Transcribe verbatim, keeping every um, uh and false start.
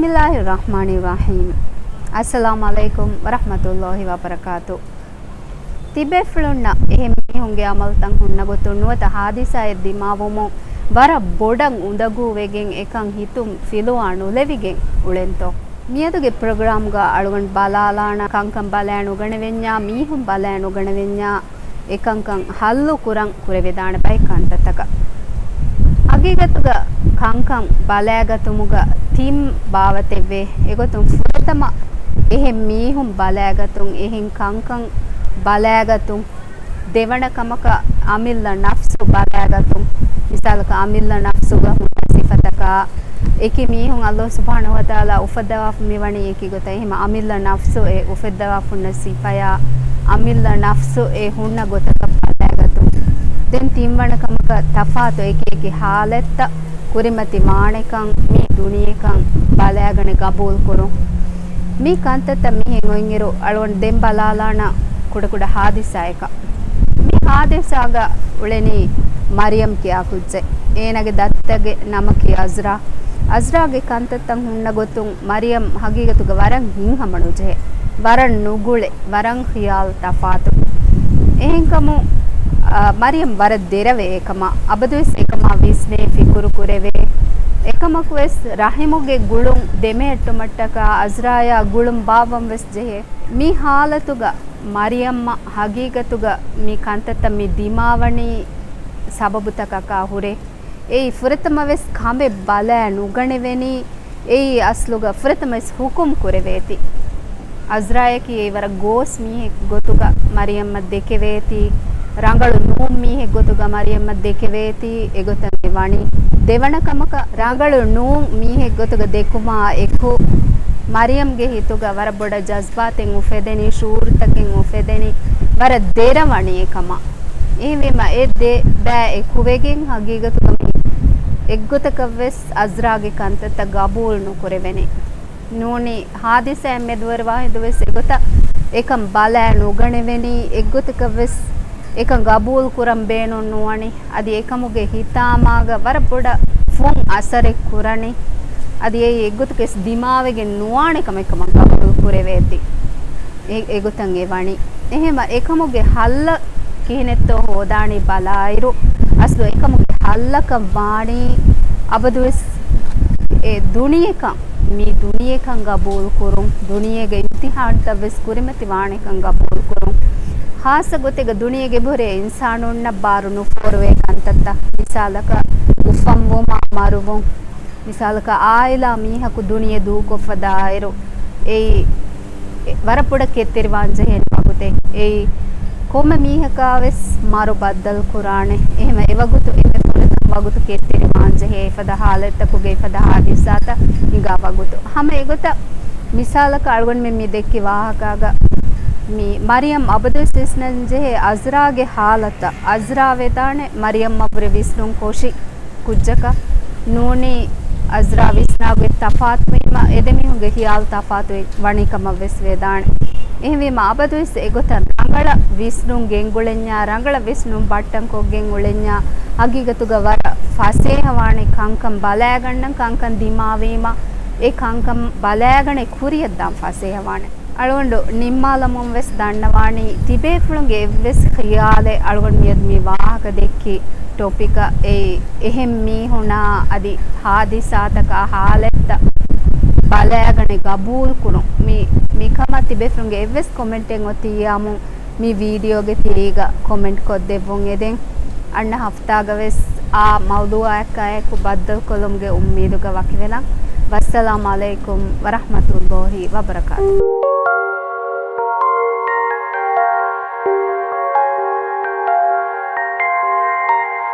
بسم الله الرحمن الرحيم. السلام عليكم ورحمة الله وبركاته. ތިބޭފުޅުންނަށް އެހެން މީހުންގެ އަމަލުތައް ހުންނަ ގޮތުން ނުވަތަ ހާދިސާއެއް ދިމާވުމުން ވަރަށް ބޮޑަށް އުނދަގޫވެގެން އެކަން ހިތުން ފިލުވާ ނުލެވިގެން އުޅެންތޯ؟ މިއަދުގެ ޕްރޮގްރާމްގަ އަޅުގަނޑު ބަލާލާނަން ކަންކަން ބަލާ ނުގަނެވެންޏާ، މީހުން ބަލާ ނުގަނެވެންޏާ، އެކަންކަން ހައްލު ކުރަން ކުރެވިދާނެ ބައެއް ކަންތައްތަކަށް. ހަގީގަތުގަ ކަންކަން ބަލާގަތުމުގަ ތިން ބާވަތެއްވޭ. އެގޮތުން ފުރަތަމަ އެހެން މީހުން ބަލާގަތުން، އެހެން ކަންކަން ބަލާގަތުން، ދެވަނަ ކަމަކަށް އަމިއްލަ ނަފްސު ބަލާގަތުން. މިސާލަކަށް އަމިއްލަ ނަފްސުގަ ހުންނަ ސިފަތަކާ، އެކި މީހުން އައްލާހު ސުބްޙާނަހޫ ވަތަޢާލާ އުފައްދަވާފަ މިވަނީ އެކި ގޮތަށް. އެހެމަ އަމިއްލަ ނަފްސު އެ އުފެއްދަވާފަ ހުންނަ ސިފަޔާ، އަމިއްލަ ނަފްސު އެ ހުންނަ ގޮތަކަށް ބަލާގަތުން. ދެން ތިންވަނަ ކަމަކަށް ތަފާތު އެކި އެކި ހާލަތްތައް ކުރިމަތި ވާނެކަން މި ދުނިޔެކަން ބަލާގަނެ ގަބޫލު ކުރުން. މި ކަންތައްތައް މިހެން އޮތްއިރު އަޅުގަނޑު ދެން ބަލާލާނަން ކުޑަކުޑަ ހާދިސާއަކަށް. މި ހާދިސާގަ އުޅެނީ މަރިޔަމް ކިޔާ ކުއްޖެއް. އޭނާގެ ދައްތަގެ ނަމަކީ އަޒްރާ. އަޒްރާގެ ކަންތައްތައް ހުންނަ ގޮތުން މަރިޔަމް ހަގީގަތުގަ ވަރަށް ހިތްހަމަ ނުޖެހޭ. ވަރަށް ނުގުޅޭ. ވަރަށް ޚިޔާލު ތަފާތު. އެހެންކަމުން، އާ، މަރިޔަމް ވަރަށް ދެރަވޭ އެކަމަށް. އަބަދުވެސް އެކަމާ ވިސްނޭ، ފިކުރު ކުރެވޭ. އެކަމަކުވެސް ރަޙިމުގެ ގުޅުން ދެމެހެއްޓުމަށްޓަކާ އަޒްރާޔާ ގުޅުން ބާއްވަން ވެސް ޖެހޭ. މި ހާލަތުގަ މަރިޔަމްއަށް ހަގީގަތުގަ މި ކަންތައްތައް މި ދިމާވަނީ ސަބަބުތަކަކާ ހުރެ. އެއީ ފުރަތަމަވެސް ކަމެއް ބަލާ ނުގަނެވެނީ. އެއީ އަސްލުގަ ފުރަތަމަވެސް ހުކުމް ކުރެވޭތީ. އަޒްރާޔަކީ އެއީ ވަރަށް ގޯސް މީހެއް ގޮތުގަ މަރިޔަމްއަށް ދެކެވޭތީ. ރަނގަޅު ނޫން މީހެއް ގޮތުގަ މަރިޔަމްއަށް ދެކެވޭތީ. އެގޮތަށް އެ ވަނީ. ދެވަނަ ކަމަކަށް، ރަނގަޅު ނޫން މީހެއް ގޮތުގަ ދެކުމާ އެކު، މަރިޔަމްގެ ހިތުގަ ވަރަށް ބޮޑަށް ޖަޒްބާތެއް އުފެދެނީ، ޝުޢޫރުތަކެއް އުފެދެނީ، ވަރަށް ދެރަވަނީ އެކަމަށް. އެހެންވީމަ، އެ ދެ ބައި އެކުވެގެން ހަގީގަތުގަ މި އެއްގޮތަކަށްވެސް އަޒްރާގެ ކަންތައްތައް ގަބޫލު ނުކުރެވެނީ. ނޫނީ، ހާދިސާއެއް މެދުވެރިވާ ހިނދުވެސް އެގޮތަށް އެކަން ބަލާ ނުގަނެވެނީ، އެއްގޮތަކަށްވެސް އެކަން ގަބޫލު ކުރަން ބޭނުން ނުވަނީ. އަދި އެކަމުގެ ހިތާމާގަ ވަރަށް ބޮޑަށް ފުން އަސަރެއް ކުރަނީ. އަދި އެއީ އެއްގޮތަކަށް ދިމާވެގެން ނުވާނެ ކަމެއް ކަމަށް ގަބޫލު ކުރެވޭތީ. އެ، އެގޮތަށް އެ ވަނީ. އެހެމަ އެކަމުގެ ހައްލަށް ކިހިނެއްތޯ ހޯދާނީ ބަލާއިރު، އަސްލު އެކަމުގެ ހައްލަކަށް ވާނީ އަބަދުވެސް އެ ދުނިޔެކަން، މި ދުނިޔެކަން ގަބޫލު ކުރުން، ދުނިޔޭގެ އިމްތިޙާންތައްވެސް ކުރިމަތި ވާނެކަން ގަބޫލު ކުރުން. ޚާއްޞަ ގޮތެއްގަ ދުނިޔޭގެ އެބަހުރޭ އިންސާނުންނަށް ބާރު ނުފޯރުވޭ ކަންތައްތައް، މިސާލަކަށް އުފަންވުމާ މަރުވުން، މިސާލަކަށް އާއިލާ މީހަކު ދުނިޔެ ދޫކޮށްފަ ދާއިރު، އެއީ ވަރަށް ބޮޑަށް ކެތްތެރިވާން ޖެހޭނެ ވަގުތެއް. އެއީ ކޮންމެ މީހަކާވެސް މަރު ބައްދަލު ކުރާނެ. އެހެމަ އެވަގުތު އެންމެ ފުރަތަމަ ވަގުތު ކެތްތެރިވާން ޖެހޭ އެފަދަ ހާލަތްތަކުގެ އެފަދަ ހާދިސާތައް ހިނގާ ވަގުތު. ހަމަ އެގޮތަށް މިސާލަކަށް އަޅުގަނޑުމެން މި ދެއްކި ވާހަކާގަ މި މަރިޔަމް އަބަދުވެސް ވިސްނަން ޖެހޭ އަޒްރާގެ ހާލަތަށް. އަޒްރާ ވެދާނެ މަރިޔަމްއަށްވުރެ ވިސްނުން ކޮށި ކުއްޖަކަށް ނޫނީ އަޒްރާ ވިސްނާގޮތް ތަފާތުވީމަ، އެދެމީހުންގެ ޚިޔާލު ތަފާތުވެ ވަނީ ކަމަށް ވެސް ވެދާނެ. އެހެންވީމަ، އަބަދުވެސް އެގޮތަށް ރަނގަޅަށް ވިސްނުން ގެންގުޅެންޏާ، ރަނގަޅަށް ވިސްނުން ބައްޓަންކޮށްގެން އުޅެންޏާ، ހަގީގަތުގަ ވަރަށް ފަސޭހަވާނެ ކަންކަން ބަލާގަންނަން، ކަންކަން ދިމާވީމަ، އެ ކަންކަން ބަލާގަނެ ކުރިޔަށްދާން ފަސޭހަވާނެ. އަޅުގަނޑު ނިންމާލަމުން ވެސް ދަންނަވާނީ، ތިބޭފުޅުންގެ އެއްވެސް ޚިޔާލެއް އަޅުގަނޑު މިއަދު މި ވާހަކަ ދެއްކި ޓޮޕިކަށް އެއީ، އެހެން މީހުނާ އަދި ހާދިސާތަކާ ހާލަތްތައް ބަލާގަނެ ގަބޫލުކުރުން. މި، މިކަމަށް ތިބޭފުޅުންގެ އެއްވެސް ކޮމެންޓެއް އޮތިއްޔާމު މި ވީޑިއޯގެ ތިރީގަ ކޮމެންޓް ކޮށްދެއްވުން އެދެން. އަންނަ ހަފްތާގަ ވެސް އާ މައުޟޫޢަކާއެކު ބައްދަލުކޮށްލުމުގެ އުއްމީދުގަ ވަކިވެލަން. ވައްސަލާމް ޢަލައިކުމް ވަރަޙްމަތުﷲި ވަބަރަކާތުހު.